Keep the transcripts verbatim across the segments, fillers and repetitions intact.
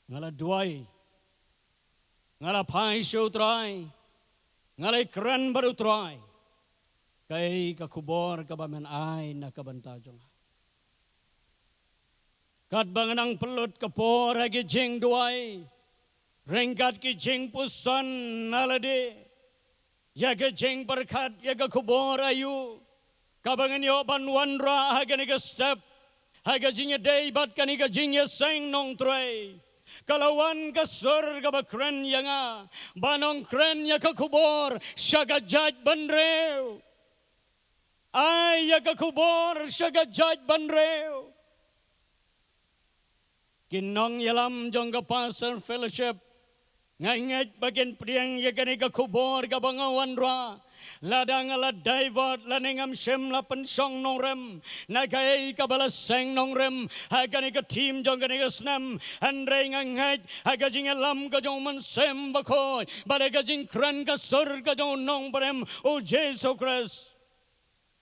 Nga la duwai, nga la phai sha u Trai, nga la kren bad u Trai. Kaei ka khubor kaba men ai na ka bynta jong nga? Katba nga nang pynlut ka por ha ki jingduwai, ryngkat ki jingpuson na lade, ïa ka jingpyrkhat ïa ka khubor aïu kaba ngan ïoh ban wanrah ha kane ka step, ha ka jingïadei bad kane ka jingïaseng nongtrei. Ka la wan ka sur kaba kren ïa nga ban ong kren ïa ka khubor sha ka jaitbynriew. Ai ïa ka khubor sha ka jaitbynriew. Ki nongïalam jong ka Pastor Fellowship, nga ngeit ba kin pdiang ïa kane ka khubor kaba nga wanrah. Lada nga la divert lane ngam shym la pynshong nongrim na kaei kaba la seng nongrim ha kane ka theme jong kane ka snem, hynrei nga ngeit ha ka jingïalam ka jong u Mynsiem Bakhuid bad ha ka jingkren ka sur ka jong u Nongpynim u Jisu Khrist,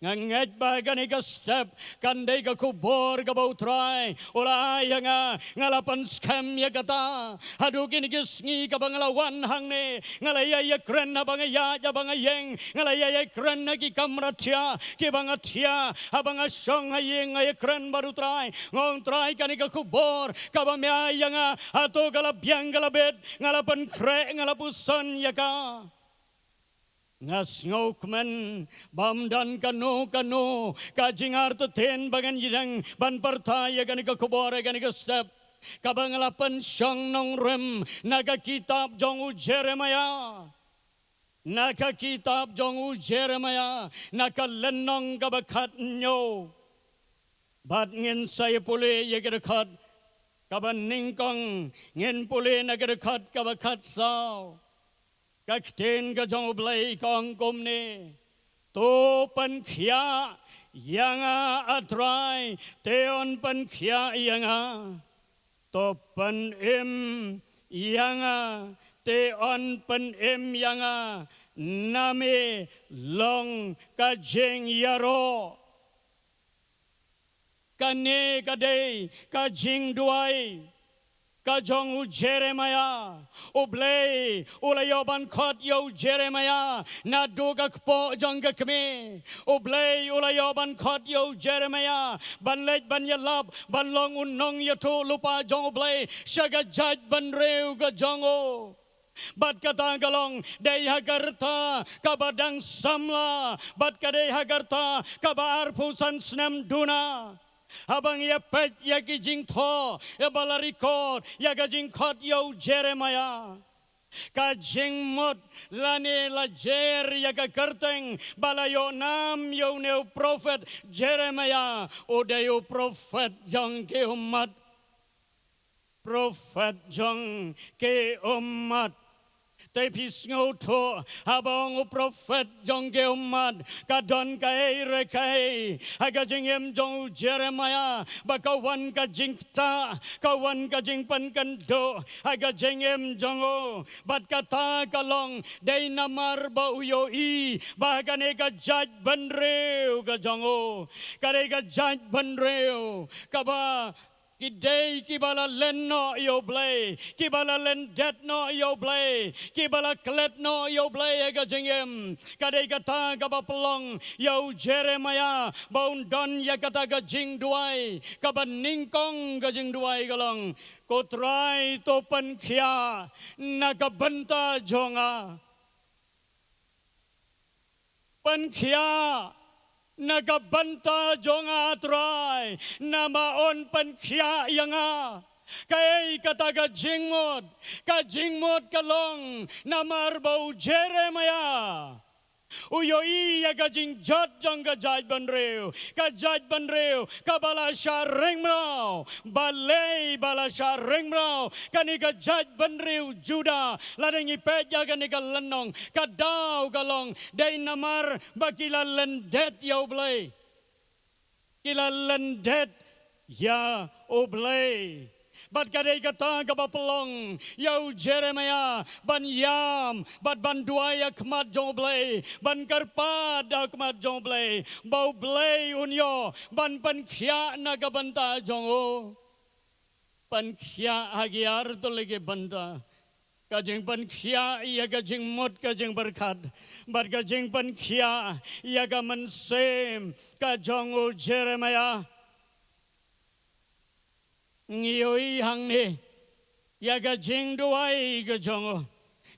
nga ngeit ba ha kane ka step kan dei ka khubor kaba u Trai u la ai ïa nga. Nga la pynskhem ïa kata. Haduh kine ki sngi kaba nga la wan hangne, nga la ïai ïakren haba nga ïaid, haba nga ïeng, nga la ïai ïakren ha ki kamra thiah kiba nga thiah. Haba nga shong ha ïing nga ïakren bad u Trai, nga ong, Trai, kane ka khubor kaba me ai ïa nga, hato ka la biang ka la bit? Nga la pynkhreh, nga la puson ïa ka. Nga sngewkmen ba ym don kano kano ka jingartatien ba ngan ïeng ban pyrta ïa kane ka khubor ha kane ka step, kaba nga la pynshong nongrim na ka kitab jong u Jeremiah. Na ka kitab jong u Jeremiah, na ka lynnong kaba khathynñiew. Bad ngin sa ïa pule ïa ka dkhot kaba nyngkong, ngin pule na ka dkhot kaba khatsaw. Ka ktien ka jong u Blei ka ong kumne: To pynkhiah ïa nga, A Trai, te yn pynkhiah ïa nga. To pynim ïa nga, te yn pynim ïa nga, na me long ka jingïaroh. Kane ka dei ka jingduwai ka jong u Jeremiah. U Blei u la ïoh ban khot ïa u Jeremiah naduh ka kpoh jong ka kmie. U Blei u la ïoh ban khot ïa u Jeremiah ban leit ban ïalap ban long u nongïathuhlypa jong u Blei sha ka jaitbynriew ka jong u. Bad kata ka long dei ha ka rta kaba dang samla, bad ka dei ha ka rta kaba arphew san snem duna. Haba ngi ïa peit ïa ki jingthoh ïa ba la record ïa ka jingkhot ïa u Jeremiah, ka jingmut lane la jer ïa ka kyrteng ba la ïoh nam ïa une u prophet Jeremiah, u dei u prophet jong ki ummat. Prophet jong ki ummat. Te phi sngewthuh, haba ong u prophet jong ki ummat, ka don kaei re kaei ha ka jingim jong u Jeremiah, ba ka wan ka jingktah, ka wan ka jingpynkynduh ha ka jingim jong u. Bad kata ka long dei namar ba u ïohi ba ha kane ka jaitbynriew ka jong u, ka dei ka jaitbynriew kaba ki dei kiba la len noh ïa u Blei, kiba la lyndet noh ïa u Blei, kiba la klet noh ïa u Blei ha ka jingim. Ka dei kata kaba pynlong ïa u Jeremiah ba un don ïa kata ka jingduwai. Kaba nyngkong ka jingduwai ka long, Ko Trai, to pynkhiah na ka bynta jong nga. Pynkhiah na ka bynta jong nga, Trai, namar yn pynkhiah ïa nga. Kaei kata ka jingmut? Ka jingmut ka long namar ba u Jeremiah u ïohi ïa ka jingjot jong ka jaitbynriew, ka jaitbynriew kaba la shah ring mraw. Balei ba la shah ring mraw kane ka jaitbynriew Judah? Lada ngi peit ïa kane ka lynnong, ka daw ka long dei namar ba ki la lyndet ïa u Blei. Ki la lyndet ïa u Blei. Bad ka dei kata kaba pynlong ïa u Jeremiah ban ïam bad ban duwai ha khmat jong u Blei, ban kyrpad ha khmat jong u Blei, ba u Blei un ïoh ban pynkhiah na ka bynta jong u. pynkhiah ha ki artylli ki bynta. Ka jingpynkhiah ïa ka jingmut ka jingpyrkhat, bad ka jingpynkhiah ïa ka mynsiem ka jong u Jeremiah. Ngi ïohi hangne ïa ka jingduwai ka jong u.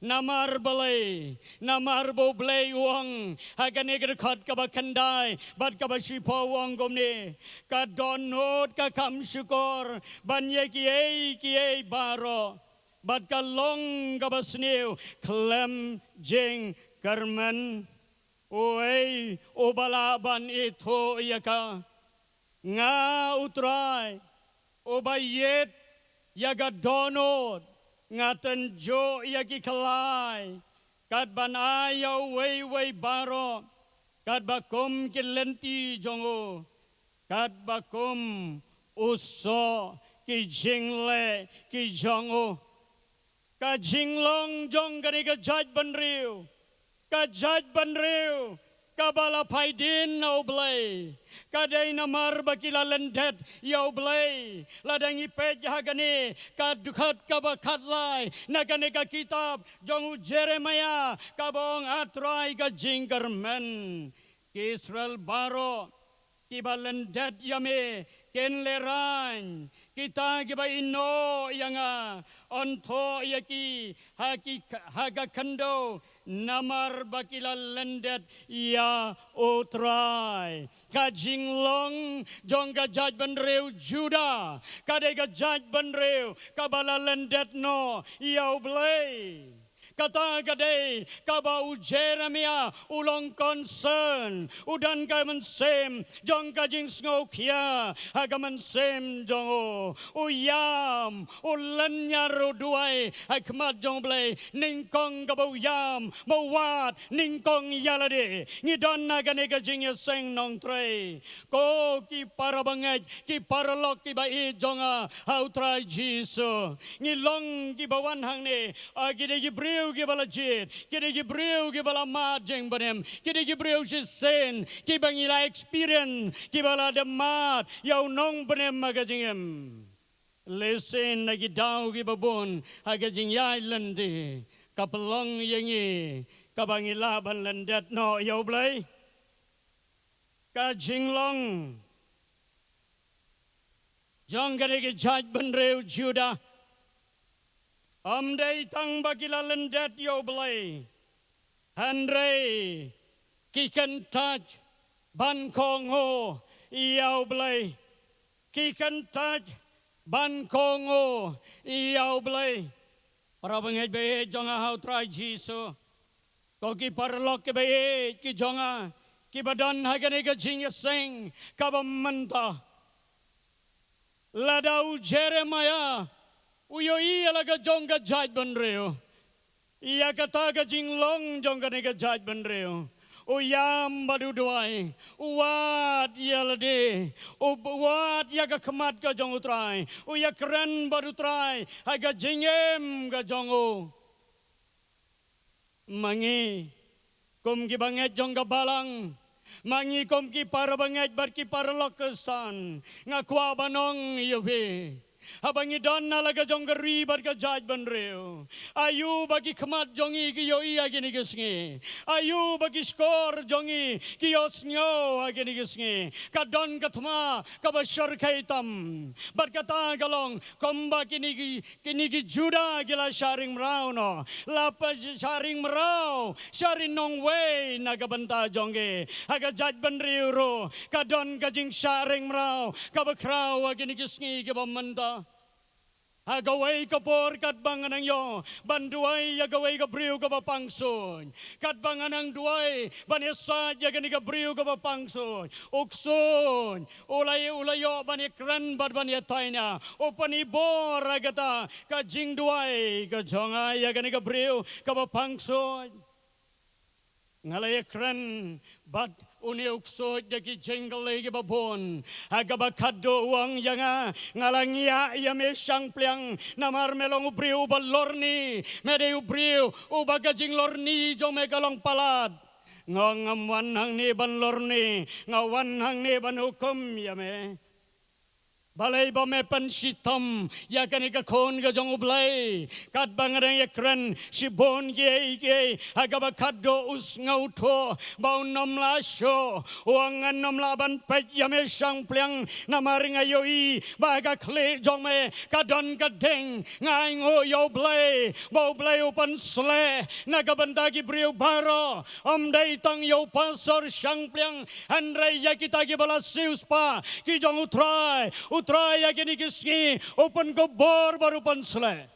Namar balei, namar ba U Blei u ong ha kane ka dkhot kaba khyndai bad kaba shiphew, u ong kumne: Ka dohnud ka kham shukor ban ïa kiei kiei baroh, bad ka long kaba sniew khlem jingkyrmen. Uei uba lah ban ithuh ïa ka? Nga, U Trai, uba ïit ïa ka dohnud, nga tynjuh ïa ki khlai, kat ban ai ïa uwei uwei baroh katba kum ki lynti jong u, katba kum u soh ki jingleh ki jong u. Ka jinglong jong kane ka jaitbynriew, ka jaitbynriew kaba la phai dien na U Blei, ka dei namar ba ki la lyndet ïa U Blei. Lada ngi peit ha kane ka dkhot kaba khatlai na kane ka kitab jong u Jeremiah, kaba ong: A Trai, ka jingkyrmen, ki Israel baroh kiba lyndet ïa me kin lehraiñ. Kita kiba ïehnoh ïa nga, yn thoh ïa ki ha ki, ha ka khyndew, namar ba ki la lyndet ïa U Trai. Ka jinglong jong ka jaitbynriew Judah ka dei ka jaitbynriew kaba la lyndet noh ïa U Blei. Kata ka dei kaba u Jeremiah u long concern, u don ka mynsiem jong ka jingsngewkhia ha ka mynsiem jong u. U ïam, u lynñiar, u duwai ha khmat jong U Blei, nyngkong kaba u ïam, ba u wad nyngkong ïa lade. Ngi don ha kane ka jingïaseng, nongtrei. Ko ki para bangeit, ki paralok kiba ïeit jong nga ha U Trai Jisu, ngi long kiba wan hangne, ah, ki dei ki briew kiba la jied, ki dei ki briew kiba la mad jingpynim, ki dei ki briew shisien kiba ngi la experience, kiba la dep mad ïa u nongpynim ha ka jingim. Lehse na ki daw kiba bun ha ka jingïaid lynti ka pynlong ïa ngi kaba ngi lah ban lyndet noh ïa U Blei. Ka jinglong jong kane ka jaitbynriew Judah ym dei tang ba ki la lyndet ïa U Blei, hynrei ki kyntait ban kohnguh ïa U Blei. Ki kyntait ban kohnguh ïa U Blei. Para bangeit ba ïeit jong nga ha U Trai Jisu, ko ki paralok kiba ïeit ki jong nga, kiba don ha kane ka jingïaseng kaba mynta. Lada u Jeremiah u ïohi ïa la ka jong ka jaitbynriew, ïa kata ka jinglong jong kane ka jaitbynriew, u ïam bad u duwai, u wad ïa lade, u wad ïa ka khmat ka jong U Trai, u ïakren bad U Trai ha ka jingim ka jong u. Ma ngi kum ki bangeit jong ka balang, ma ngi kum ki para bangeit bad ki paralok Khristan, nga kwah ban ong ïa phi, haba ngi don ha la ka jong ka ri bad ka jaitbynriew, aïu ba ki khmat jong ngi ki ïohi ha kine ki sngi? Aïu ba ki shkor jong ngi ki ïohsngew ha kine ki sngi? Ka don ka thma kaba shyrkhei tam, bad kata ka long kumba kine ki, kine ki Judah ki la shah ring mraw noh, la pynshah ring mraw sha ri nongwei na ka bynta jong ki. Ha ka jaitbynriew ruh ka don ka jingshah ring mraw kaba khraw ha kine ki sngi kiba mynta. Ha kawei ka por katba nga nang ïoh ban duwai ïa kawei ka briew kaba pang suiñ, katba nga nang duwai ban ïasaid ïa kane ka briew kaba pang suiñ, u ksuiñ u la, u la ïoh ban ïakren bad ban ïatai na, u pynibor ha kata ka jingduwai ka jong nga ïa kane ka briew kaba pang suiñ. Nga la ïakren bad une u ksuid da ki jingkylli kiba bun. Ha kaba khatduh u ong ïa nga, nga la ngiah ïa me shang pliang, namar me long u briew uba lorni, me dei u briew uba ka jinglorni jong me ka long palat. Nga ong, ngam wan hangne ban lorni, nga wan hangne ban hukum ïa me. Balei ba me pynshitom ïa kane ka khun ka jong U Blei? Katba nga dang ïakren shibun kiei kiei ha kaba khatduh u sngewthuh ba un ym lah shuh. U ong, ngan ym lah ban peit ïa me shangpliang, namar nga ïohi ba ha ka khlieh jong me ka don ka ding. Nga ainguh ïa U Blei ba U Blei u pynsleh na ka bynta ki briew baroh. Ym dei tang ïa u pastor shangpliang, hynrei ïa kita kiba la siewspah ki jong U Trai. U Trai ïa kine ki sngi u pynkupbor bad u pynsleh.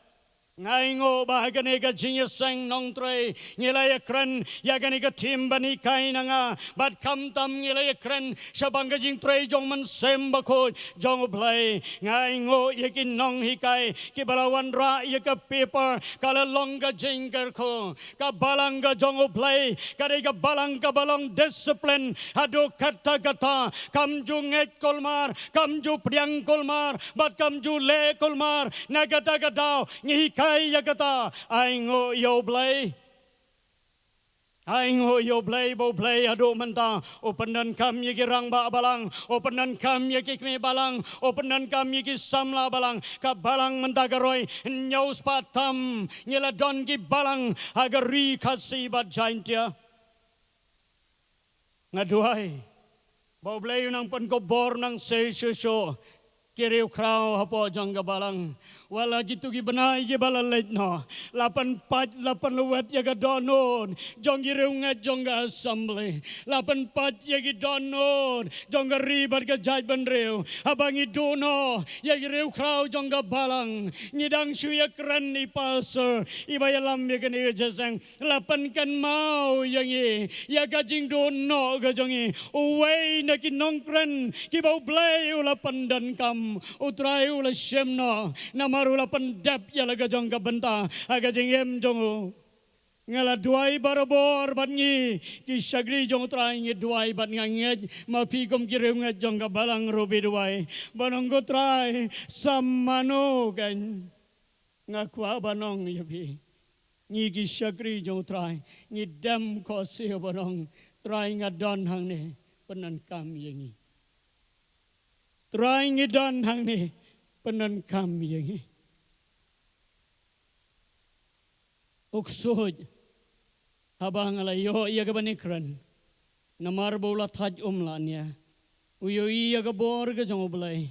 Nga ainguh ba ha kane ka jingïaseng Nongtrei ngi la ïakren ïa kane ka theme ban hikai na nga, bad khamtam ngi la ïakren shaphang ka jingtrei jong u Mynsiem Bakhuid jong U Blei. Nga ainguh ïa ki nonghikai kiba la wanrah ïa ka paper, ka la long ka jingkyrkhu. Ka balang ka jong U Blei ka dei ka balang kaba long discipline haduh katta katta. Kam ju ngeit kulmar, kam ju pdiang kulmar, bad kam ju leh kulmar. Na kata ka daw ngi hikai ïa kata, ainguh ïa U Blei. Ainguh ïa U Blei ba U Blei haduh mynta u pyndonkam ïa ki rangbah balang, u pyndonkam ïa ki kmie balang, u pyndonkam ïa ki samla balang. Ka balang mynta ka roi hynñiew spah tam ngi la don ki balang ha ka Ri Khasi bad Jaintia. Nga duwai ba U Blei u nang pynkupbor nang shisha shuh ki riewkhraw hapoh jong ka balang. Wat la kito ki bnai kiba la leit noh, la pynpait la pynlwet ïa ka dohnud jong ki riewngeit jong ka assembly, la pynpait ïa ki dohnud jong ka ri bad ka jaitbynriew. Haba ngi duh noh ïa ki riewkhraw jong ka balang, ngi dang shu ïakren i pastor iba ïalam ïa kane ka jingïaseng, la pynkynmaw ïa ngi ïa ka jingduh noh ka jong ngi. Uwei na ki nongkren kiba U Blei u la pyndonkam, U Trai u la shim noh namar u la pyndep ïa la ka jong ka bynta ha ka jingim jong u. Nga la duwai barabor bad ngi ki shakri jong U Trai ngi duwai bad nga ngeit ma phi kum ki riewngeit jong ka balang ruh phi duwai ban ong, ko Trai, sa mano kein. Nga kwah ban ong ïa phi, ngi ki shakri jong U Trai ngi dem khohsiew ban ong, Trai nga don hangne, pyndonkam ïa ngi. Trai ngi don hangne, pyndonkam ïa ngi. U ksuid, haba nga la ïoh ïa ka ban ïakren, namar ba u la thait um lah nia, u ïohi ïa ka bor ka jong U Blei.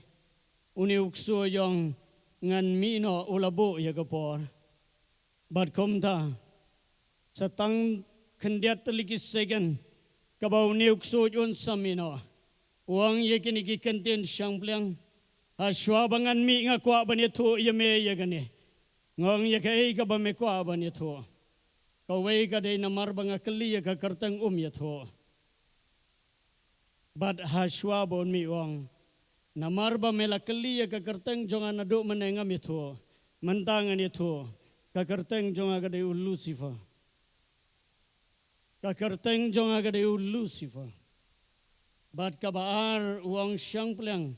Une u ksuid u ong, ngan mih noh, u la buh ïa ka por. Bad kumta, sa tang khyndiat tylli ki second kaba une u ksuid un sa mih noh, u ong ïa kine ki kyntien shangpliang, ha shuwa ba ngan mih nga kwah ban ïathuh ïa me ïa kane. Nga ong, ïa kaei kaba me kwah ban ïathuh? Kawei ka dei namar ba nga kylli ïa ka kyrteng um ïathuh. Bad ha shuwa ba un mih u ong, namar ba me la kylli ïa ka kyrteng jong nga naduh mynne ngam ïathuh, mynta ngan ïathuh, ka kyrteng jong nga ka dei u Lucifer. Ka kyrteng jong nga ka dei u Lucifer. Bad kaba ar u ong shangpliang,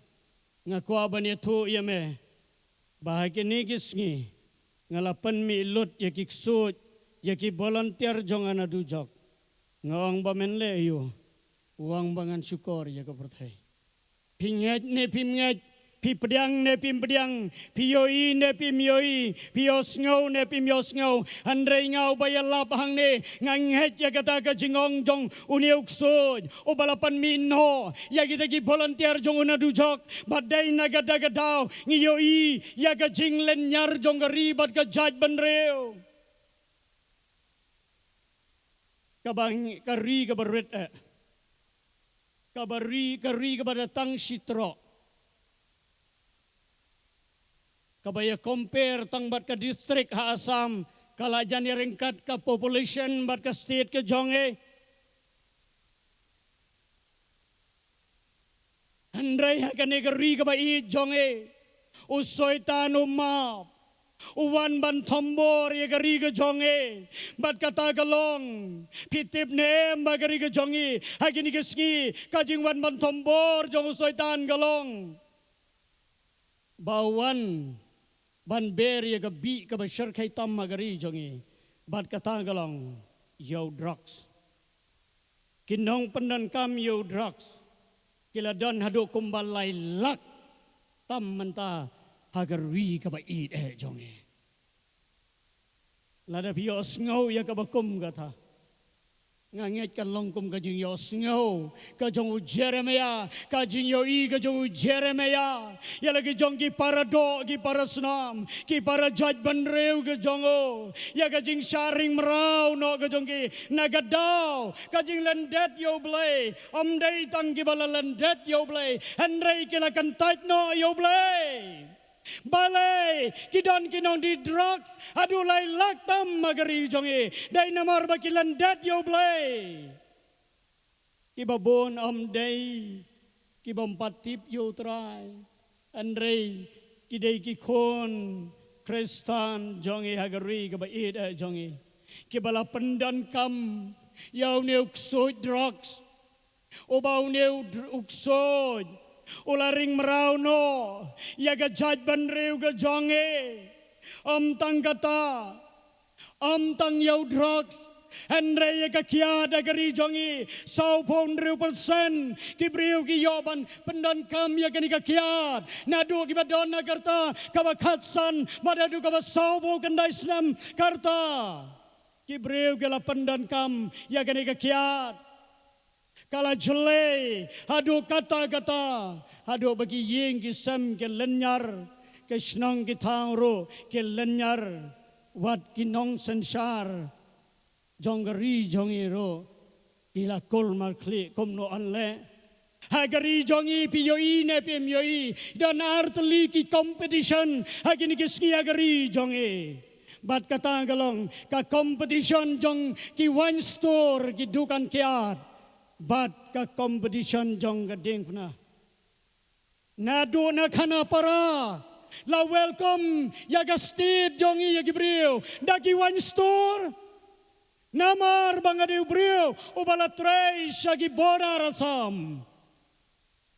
nga kwah ban ïathuh ïa me ba ha kine ki sngi nga la pynmih lut ïa ki ksuid, ïa ki volunteer jong nga naduh jok. Nga ong ba men leh aïu? U ong ba ngan shukor ïa ka pyrthei. Phi ngeit ne phim ngeit, phi pdiang ne phim pdiang, phi ïohi ne phim ïohi, phi ïohsngew ne phim ïohsngew, hynrei nga uba ïalap hangne nga ngeit ïa kata ka jingong jong une u ksuid uba la pynmih noh ïa kita ki volunteer jong u naduh jok. Bad dei na kata ka daw ngi ïohi ïa ka jinglynñiar jong ka ri bad ka jaitbynriew. Kaba ngi, ka ri kaba rit eh. Kaba ri, ka ri kaba da tang shi trok. Kaba ïa compare tang bad ka district ha Assam, ka la jan ïa ryngkat ka population bad ka state ka jong i. Hynrei ha kane ka ri kaba ïeit jong i, u Soitan u map, u wan ban thombor ïa ka ri ka jong i. Bad kata ka long, phi tip ne em ba ka ri ka jong i ha kine ki sngi, ka jingwan ban thombor jong u Soitan ka long ba u wan ban ber ïa ka bih kaba shyrkhei tam ha ka ri jong i. Bad kata ka long ïa u drugs. Ki nongpyndonkam ïa u drugs ki la don haduh kumba lai lak. tam mynta ha ka ri kaba ïeit eh jong ngi. Lada phi ïohsngew ïa kaba kum kata, nga ngeit kan long kum ka jingïohsngew ka jong u Jeremiah, ka jingïohi ka jong u Jeremiah ïa la ki jong ki para doh, ki para snam, ki para jait bynriew ka jong u, ïa ka jingshah ring mraw noh ka jong ki na ka daw ka jinglyndet ïa U Blei. Ym dei tang kiba la lyndet ïa U Blei, hynrei ki la kyntait noh ïa U Blei. Balei ki don ki nongdie drugs haduh lai lak tam ha ka ri jong ngi? Dei namar ba ki lyndet ïa U Blei. Kiba bun ym dei kibym pat tip ïa U Trai, hynrei ki dei ki khun Khristan jong ngi ha ka ri kaba ïeit eh jong ngi, kiba la pyndonkam ïa une u ksuid drugs, uba une u dr-, u ksuid u la ring mraw noh ïa ka jait bynriew ka jong ngi. Ym tang kata, ym tang ïa u drugs, hynrei ïa ka kiad ha ka ri jong ngi, sawphew hynriew percent ki briew ki ïoh ban pyndonkam ïa kane ka kiad. Naduh kiba don ha ka rta kaba khatsan bad haduh kaba sawphew khyndai snem ka rta, ki briew ki la pyndonkam ïa kane ka kiad. Ka la jlei haduh katta katta, haduh ba ki ïing ki sem ki lynñiar, ki shnong ki thaw ruh ki lynñiar, wat ki nongsynshar jong ka ri jong ngi ruh ki la kulmar khlieh. Kumno yn leh? Ha ka ri jong ngi, phi ïohi ne phim ïohi, don artylli ki competition ha kine ki sngi ha ka ri jong ngi. Bad kata ka long ka competition jong ki wine store, ki dukan kiad, bad ka competition jong ka diengphna. Naduh na Khanapara la welcome ïa ka state jong ngi, ïa ki briew da ki wine store. Namar ba nga dei u briew uba la trei sha ki border Assam,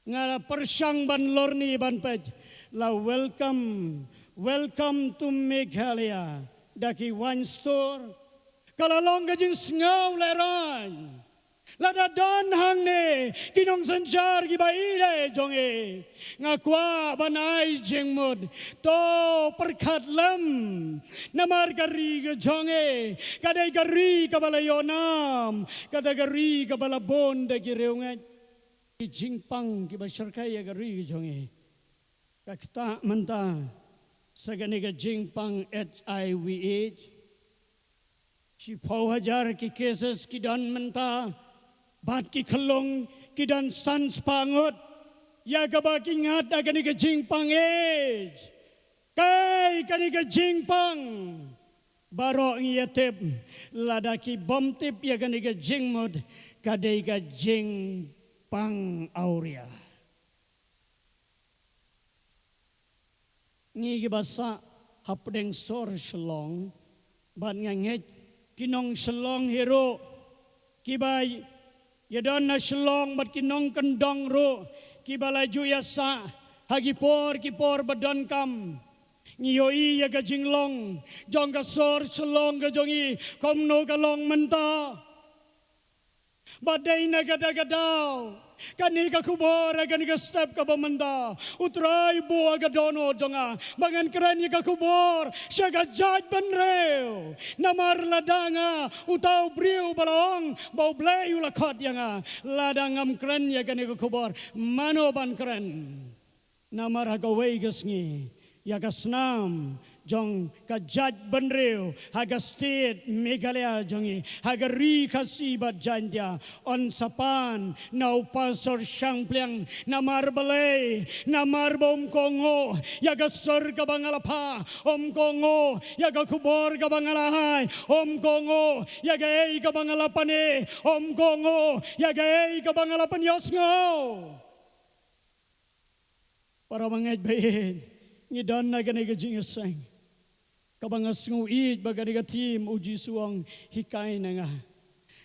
nga la pyrshang ban lorni ban peit, la welcome, "Welcome to Meghalaya" da ki wine store. Ka la long ka jingsngew lehraiñ. Lada don hangne ki nongsynshar kiba ïeit jong ngi, nga kwah ban ai jingmut, to pyrkhat lem. Namar ka ri ka jong ngi ka dei ka ri kaba la ïoh nam, kata ka ri kaba la bun da ki riewngeit. Ki jingpang kiba shyrkhei ïa ka ri ka jong ngi. Ka ktah mynta sa kane ka jingpang H I V AIDS. Shiphew hajar ki cases ki don mynta, bad ki khyllung ki don san spah ngut ïa kaba ki ngat ha kane ka jingpang AIDS. Kaei kane ka jingpang? Baroh ngi ïatip, lada ki bym tip ïa kane ka jingmut, ka dei ka jingpang awria. Ngi kiba sah hapdeng sor Shillong, bad nga ngeit ki nong Shillong hi ruh kiba ïadon na Shillong bad ki nongkyndong ruh kiba la ju ïasah ha ki por ki por ba donkam. Ngi ïohi ïa ka jinglong jong ka sor Shillong ka jong ngi kumno ka long mynta. Bad dei na kata ka daw, kane ka khubor ha kane ka step kaba mynta, U Trai buh ha ka dohnud jong nga ba ngan kren ïa ka khubor sha ka jaitbynriew. Namar lada nga uta u briew ba la ong ba U Blei u la khot ïa nga, lada ngam kren ïa kane ka khubor, mano ban kren? Namar ha kawei ka sngi, ïa ka snam jong ka jaitbynriew ha ka state Meghalaya jong ngi, ha ka ri Khasi bad Jaintia, yn sa pan na u pastor shangpliang. Namar balei? Namar ba um kohnguh ïa ka sur kaba nga la phah, um kohnguh ïa ka khubor kaba nga la ai, um kohnguh ïa kaei kaba nga la panie, um kohnguh ïa kaei kaba nga la pynïohsngew. Para bangeit ba ïeit, ngi don ha kane ka jingïaseng kaba nga sngew ïeit ba kane ka theme U Jisu u ong, "Hikai na nga."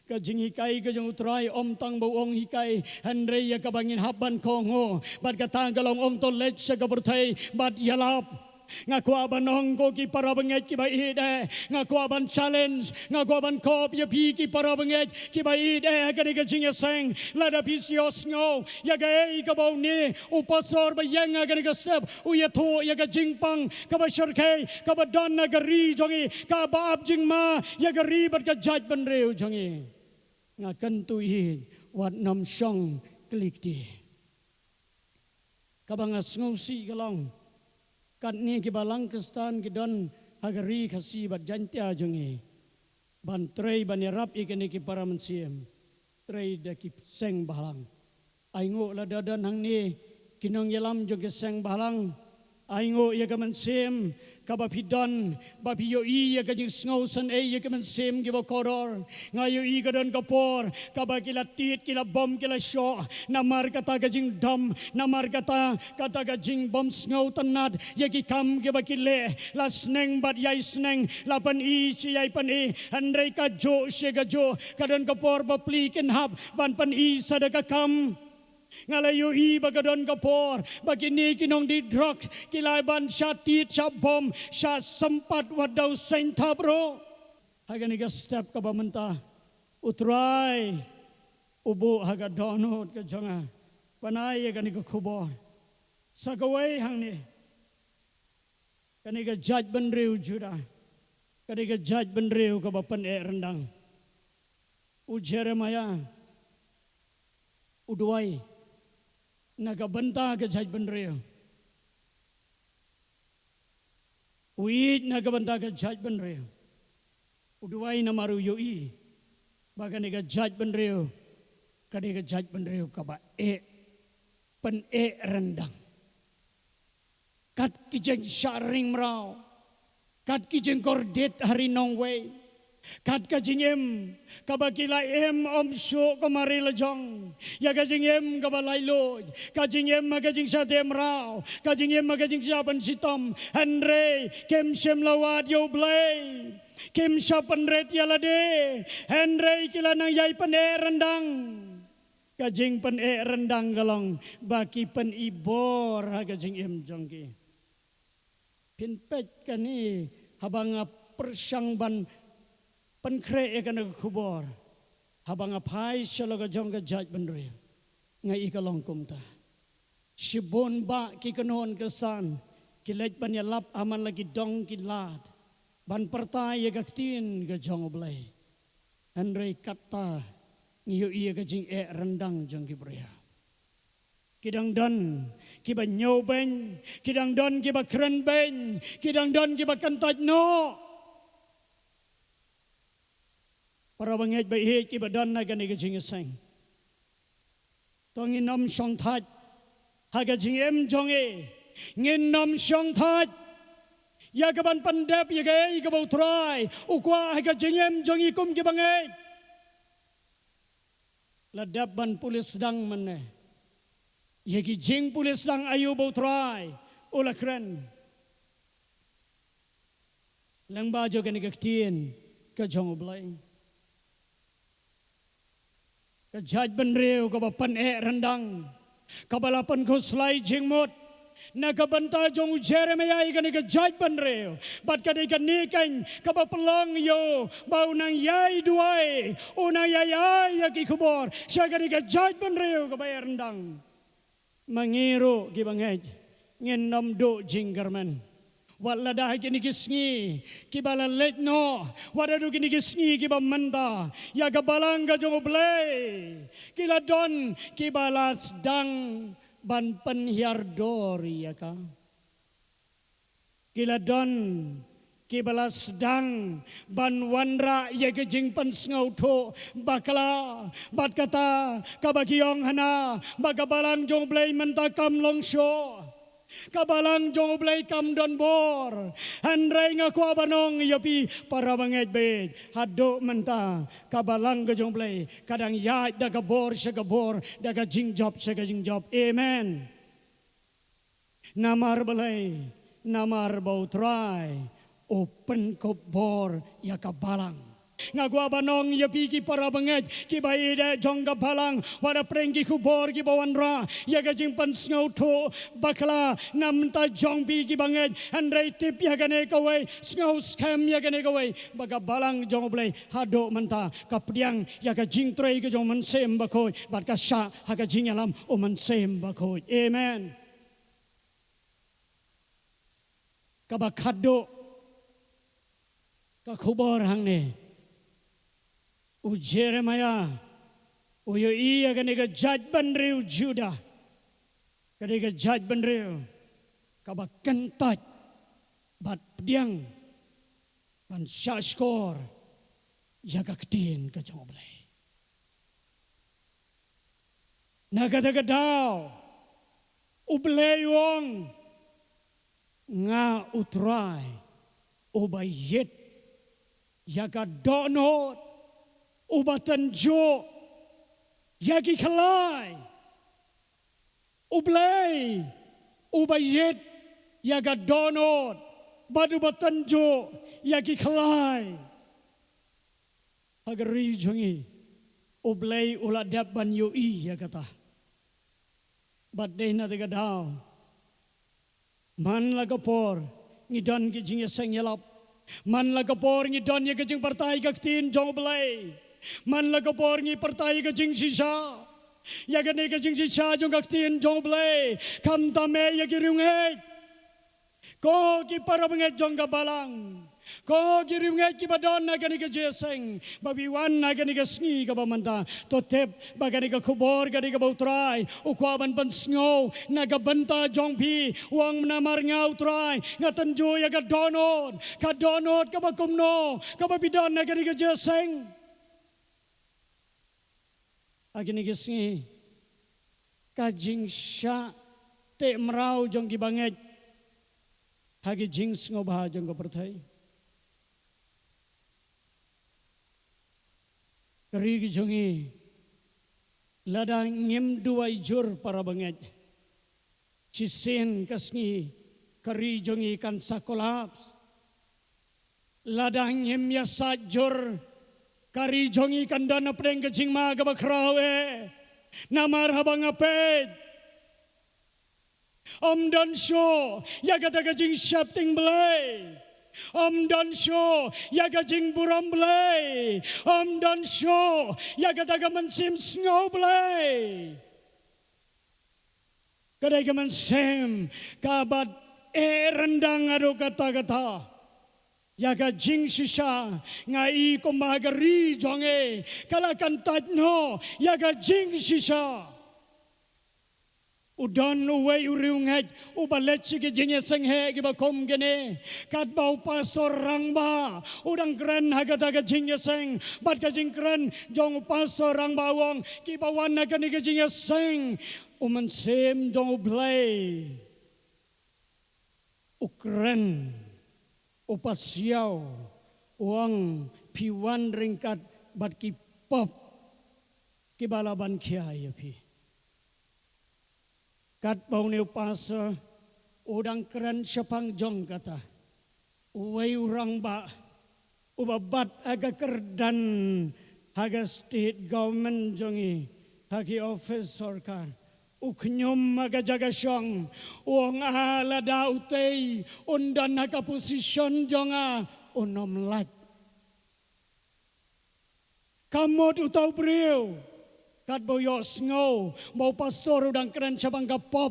Ka jinghikai ka jong U Trai ym tang ba u ong hikai, hynrei ïa kaba ngin hap ban kohnguh. Bad kata ka long, ong, "To leit sha ka pyrthei bad ïalap." Nga kwah ban ong ko ki para bangeit kiba ïeit eh, nga kwah ban challenge, nga kwah ban kop ïa phi ki para bangeit kiba ïeit eh ha kane ka jingïaseng. Lada phi sngewsynei ïa kaei kaba une u pastor ba ïeng ha kane ka step u ïathuh ïa ka jingpang kaba shyrkhei kaba don ha ka ri jong i, kaba ap jingma ïa ka ri bad ka jaitbynriew jong i, nga kyntu hi wat nym shong klik ti. Kaba nga sngewsih ka long, katne ki balang Khristan ki don ha ka ri Khasi bad Jaintia jong i, ban trei ban ïarap ïa kine ki para mynsiem, trei da ki seng bhalang. Ai nguh lada don hangne ki nongïalam jong ki seng bhalang, ai nguh ïa ka mynsiem kaba phi don, ba phi ïohi ïa ka jingsngewsynei ïa ka mynsiem kiba kordor. Nga ïohi ka don ka por kaba ki la tied, ki la bom, ki la shoh namar kata ka jingdom, namar kata, kata ka jingbymsngewtynnad ïa ki kam kiba ki leh. La sneng bad ïai sneng, la pyni shi ïai pyni, hynrei kajuh shi kajuh ka don ka por ba pli kin hap ban pyni sa da ka kam. Nga la ïohi ba ka don ka por ba kine ki nongdie drok ki la ban shah tied, shah bom, shah sympat wat da u seng thap ruh. Ha kane ka step kaba mynta, U Trai u buh ha ka dohnud ka jong nga ban ai ïa kane ka khubor. Sa kawei hangne, kane ka jaitbynriew Judah, kane ka jaitbynriew kaba pyneh ryndang. U Jeremiah u duwai na ka bynta ka jaitbynriew. U ïeit na ka bynta ka jaitbynriew. U duwai namar u ïohi ba kane ka jaitbynriew, kane ka jaitbynriew kaba eh, pyneh ryndang. Kat ki jingshah ring mraw, kat ki jingkordit ha ri nongwei, kat ka jingim kaba ki la im ym shuh ka mari la jong, ïa ka jingim kaba laitluid, ka jingim ha ka jingshah teh mraw, ka jingim ha ka jingshah pynshitom, hynrei kim shym la wad ïa U Blei. Kim shah pynrit ïa lade, hynrei ki la nang ïai pyneh ryndang. Ka jingpyneh ryndang ka long ba ki pyni bor ha ka jingim jong ki. Phin peit kane haba nga pyrshang ban pynkhreh ïa kane ka khubor, haba nga phai sha la ka jong ka jaitbynriew, nga i ka long kumta. Shibun bah ki kynhun Khristan ki leit ban ïalap ha man la ki dong ki lad ban pyrta ïa ka ktien ka jong U Blei. Hynrei kata ngi ïohi ïa ka jingeh ryndang jong ki briew. Ki dang don kiba ñiewbeiñ, ki dang don kiba krenbeiñ, ki dang don kiba kyntait noh. Para bangeit ba ïeit kiba don ha kane ka jingïaseng, to ngin ym shong thait ha ka jingim jong ngi. Ngin ym shong thait ïa ka ban pyndep ïa kaei kaba U Trai u kwah ha ka jingim jong ngi kum ki bangeit. La dep ban pule sdang mynne ïa ki jingpule sdang aïu ba U Trai u la kren lyngba jong kane ka ktien ka jong U Blei. Ka jaitbynriew kaba pyneh ryndang, kaba la pynkhuslai jingmut na ka bynta jong u Jeremiah ïa kane ka jaitbynriew. Bad ka dei kane keiñ kaba pynlong ïa u ba u nang ïai duwai, u nang ïai ai ïa ki khubor sha kane ka jaitbynriew kaba eh ryndang. Ma ngi ruh ki bangeit ngin ym duh jingkyrmen. Wat lada ha kine ki sngi kiba la leit noh, wat haduh kine ki sngi kiba mynta, ïa ka balang ka jong U Blei ki la don kiba la sdang ban pynhiar dor ïa ka. Ki la don kiba la sdang ban wanrah ïa ka jingpynsngewthuh bakla. Bad kata kaba ki ong hana ba ka balang jong U Blei mynta kam long shuh, ka balang jong U Blei kam don bor. Hynrei nga kwah ban ong ïa phi para bangeit bad haduh mynta ka balang ka jong U Blei ka dang ïaid da ka bor sha ka bor, da ka jingjop sha ka jingjop. Amen. Namar balei? Namar ba U Trai u pynkup bor ïa ka balang. Nga kwah ban ong ïa phi ki para bangeit kiba ïeit jong ka balang, wat la pdeng ki khubor kiba wanrah ïa ka jingpynsngewthuh bakla na bynta jong phi ki bangeit, hynrei tip ïa kane kawei, sngewskhem ïa kane kawei, ba ka balang jong U Blei haduh mynta ka pdiang ïa ka jingtrei ka jong U Mynsiem Bakhuid bad ka shah ha ka jingïalam U Mynsiem Bakhuid. Amen. Kaba khatduh ka khubor hangne, u Jeremiah u ïohi ïa kane ka jaitbynriew Judah, kane ka jaitbynriew kaba kyntait bad pdiang ban shahshkor ïa ka ktien ka jong U Blei. Na kata ka daw U Blei u ong, nga U Trai uba ïeit ïa ka dohnud, uba tynjuh ïa ki khlai. U Blei uba ïeit ïa ka dohnud bad uba tynjuh ïa ki khlai. Ha ka ri jong ngi U Blei u la dep ban ïohi ïa kata. Bad dei na kata ka daw, man la ka por ngi don ki jingïaseng ïalap, man la ka por ngi don ïa ka jingpyrta ïa ka ktien jong U Blei, man la ka por ngi pyrta ïa ka jingshisha, ïa kane ka jingshisha jong ka ktien jong U Blei, khamtam eh ïa ki riewngeit. Ko ki para bangeit jong ka balang, ko ki riewngeit kiba don ha kane ka jingïaseng, ba phi wan ha kane ka sngi kaba mynta, to tip ba kane ka khubor, kane kaba U Trai u kwah ban pynsngew na ka bynta jong phi. U ong, namar nga U Trai nga tynjuh ïa ka dohnud, ka dohnud kaba kumno kaba phi don ha kane ka jingïaseng. Ha kine ki sngi ka jingshah teh mraw jong ki bangeit ha ki jingsngewbha jong ka pyrthei. Ka ri ka jong ngi, lada ngim duwai jur para bangeit, shisien ka sngi ka ri jong ngi kan sa collapse. Lada ngim ïasaid jur, ka ri jong ngi kan don hapdeng ka jingma kaba khraw eh. Namar haba nga peit, ym don shuh ïa kata ka jingsheptieng Blei, ym don shuh ïa ka jingburom Blei, ym don shuh ïa kata ka mynsiem sngew Blei. Ka dei ka mynsiem kaba eh ryndang haduh katta katta. Ïa ka jingshisha, nga i kumba ka ri jong ngi ka la kyntait noh ïa ka jingshisha. U don uwei u riewngeit uba leit sha ki jingïaseng heh kiba kum kine, katba u pastor rangbah u dang kren ha kata ka jingïaseng, bad ka jingkren jong u pastor rangbah u ong, kiba wan ha kane ka jingïaseng, u Mynsiem jong U Blei u kren, u pasiaw, u ong, phi wan ryngkat bad ki pop kiba la ban khia ïa phi. Katba une u pastor u dang kren shaphang jong kata, uwei u rangbah uba bat ha ka kyrdan ha ka state government jong ngi, ha ki office sorkar, u khñium ha ka jaka shong, u ong, ah, lada utei un don ha ka position jong nga, un ym lait. Ka mut uta u briew, katba u ïohsngew ba u pastor u dang kren shaphang ka pop,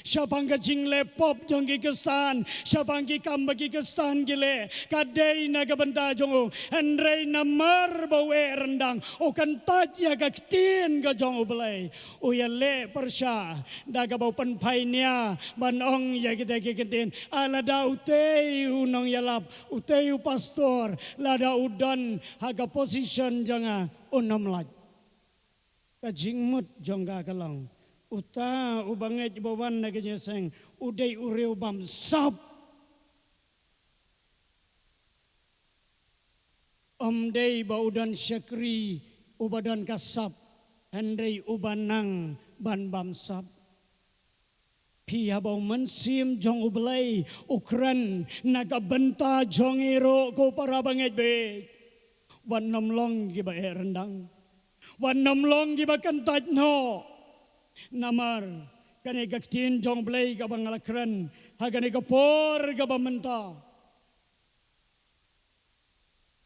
shaphang ka jingleh pop jong ki Khristan, shaphang ki kam ba ki Khristan ki leh, ka dei na ka bynta jong u. Hynrei namar ba u eh ryndang, u kyntait ïa ka ktien ka jong U Blei, u ïaleh pyrshah da kaba u pynphai nia ban ong ïa kita ki ktien, ah, lada utei u nongïalap, utei u pastor, lada u don ha ka position jong nga, un ym lait. Ka jingmut jong ka ka long, uta uba ngeit ba wan na ka jingïaseng u dei u riew bamsap. Ym dei ba u don shakri uba don ka sap, hynrei uba nang ban bamsap. Phi, haba u Mynsiem jong U Blei u kren na ka bynta jong ngi ruh, ko para bangeit bad Wat nym long kiba eh ryndang. Wat nym long kiba kyntait noh. Namar kane ka ktien jong U Blei kaba nga la kren ha kane ka por kaba mynta,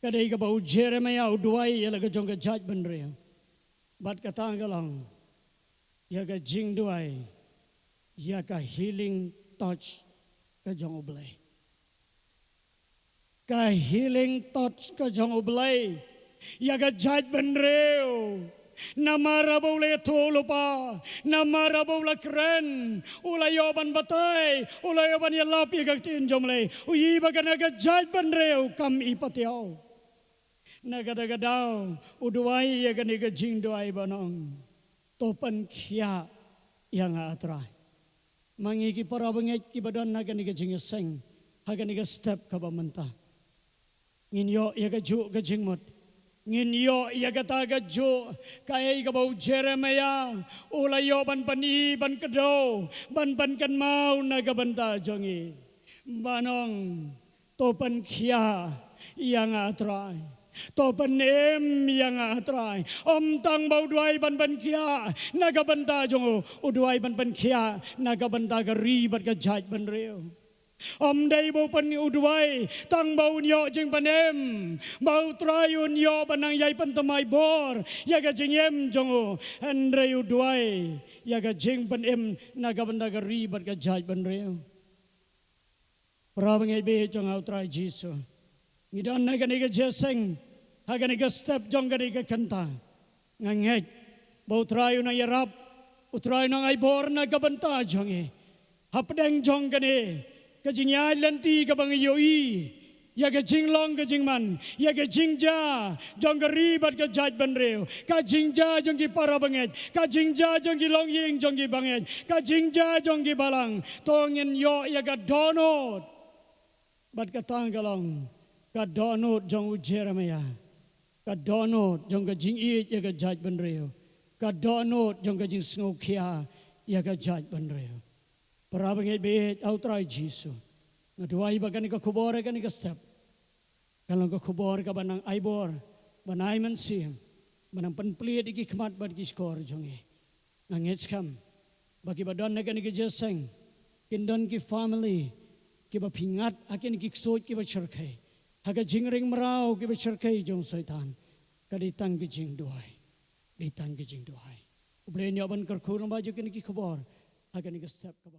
ka dei kaba u Jeremiah u duwai ïa la ka jong ka jaitbynriew. Bad kata ka long ïa ka jingduwai ïa ka healing touch ka jong U Blei. Ka healing touch ka jong U Blei ïa ka jaitbynriew. Namar haba u la ïathuh lypa, namar haba u la kren, u la ïoh ban batai, u la ïoh ban ïalap ïa ka ktien jong U Blei, u ïohi ba kane ka jaitbynriew kam i patiaw. Na kata ka daw u duwai ïa kane ka jingduwai ban ong, to pynkhiah ïa nga, A Trai. Ma ngi ki para bangeit kiba don ha kane ka jingïaseng ha kane ka step kaba mynta, ngin ïoh ïa kajuh ka jingmut. Ngin ïoh ïa kata kajuh kaei kaba u Jeremiah u la ïoh ban pyni, ban kdew, ban pynkynmaw na ka bynta jong ngi, ban ong, to pynkhiah ïa nga, A Trai. To pynim ïa nga, A Trai. Ym tang ba u duwai ban pynkhiah na ka bynta jong u, u duwai ban pynkhiah na ka bynta ka ri bad ka jaitbynriew. Ym dei ba u pyn, u duwai tang ba un ïoh jingpynim, ba U Trai un ïoh ban nang ïai pynthymmai bor ïa ka jingim jong u, hynrei u duwai ïa ka jingpynim na ka bynta ka ri bad ka jaitbynriew. Para bangeit ba ïeit jong nga ha U Trai Jisu, ngi don ha kane ka jingïaseng, ha kane ka step jong kane ka kynta. Nga ngeit ba U Trai un nang ïarap, U Trai un nang ai bor na ka bynta jong ngi. Hapdeng jong kane ka jingïaid lynti kaba ngi ïohi ïa ka jinglong ka jingman, ïa ka jingjia jong ka ri bad ka jaitbynriew, ka jingjia jong ki para bangeit, ka jingjia jong ki longïing jong ki bangeit, ka jingjia jong ki balang, to ngin ïoh ïa ka dohnud. Bad kata ka long ka dohnud jong u Jeremiah, ka dohnud jong ka jingïeit ïa ka jaitbynriew, ka dohnud jong ka jingsngewkhia ïa ka jaitbynriew. Para bangeit ba ïeit ha U Trai Jisu, nga duwai ba kane ka khubor ha kane ka step kan long ka khubor kaban nang ai bor, ban ai mynsiem, ban nang pynplied ïa ki khmat bad ki shkor jong ngi. Nga ngeit skhem ba kiba don ha kane ka jingïaseng kin don ki family kiba pynïaid ha kine ki ksuid kiba shyrkhei, ha ka jingring mraw kiba shyrkhei jong u Soitan. Ka dei tang ka jingduwai, dei tang ka jingduwai. U Blei un ïoh ban kyrkhu lyngba jong kine ki khubor ha kane ka step kaba